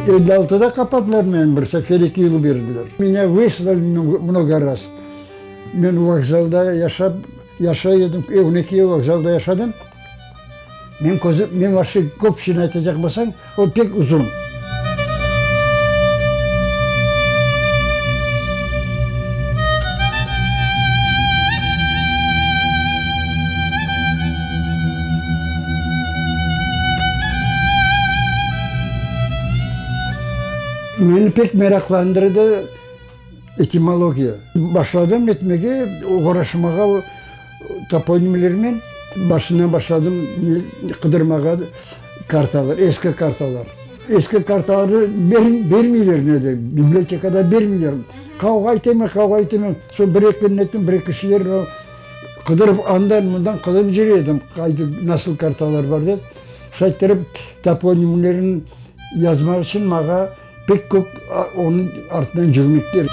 56-da qapadılar meni bir sefer, eki yıl berdiler. Menya vıslali mnogo raz. Men vokzalda yaşap, yaşay edim, on eki yıl vokzalda yaşadım. Men közüm, men vapşe köp şeyni aytacaq bolsañ, o pek uzun. Meni pek meraqlandırdı etimologiya. Başladım etmege, oğraşmağa toponimlernen. Başından başladım qıdırmağa kartalar, eski kartalar. Eski kartalarnı bermeyler nede, bibliotekada bermeyler. Qavğa etemen, qavğa etemen. Soñ bir-eki kün ettim, bir-eki şeyler qıdırıp, andan-mından qıdırıp yüre edim, qayda, nasıl kartalar bar dep. Şayttirip toponimlerini yazmaq içün maña pek köp onıñ artından cürmek kerek.